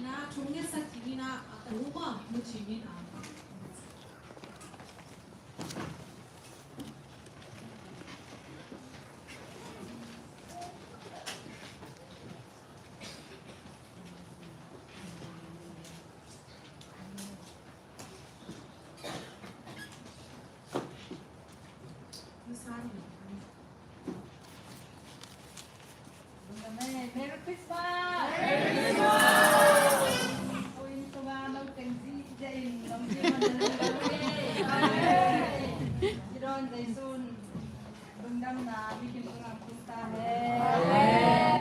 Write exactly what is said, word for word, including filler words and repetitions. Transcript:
Na thungetsak kik in ah, a ka nu mah mu cih in ah. Merry Christmas! Merry Christmas! Ui, tua no teng zi, zi in, long zi man zi. Amen. Kidon Jesu'n lungdamna mi kim tung ang tung ta hen. Amen.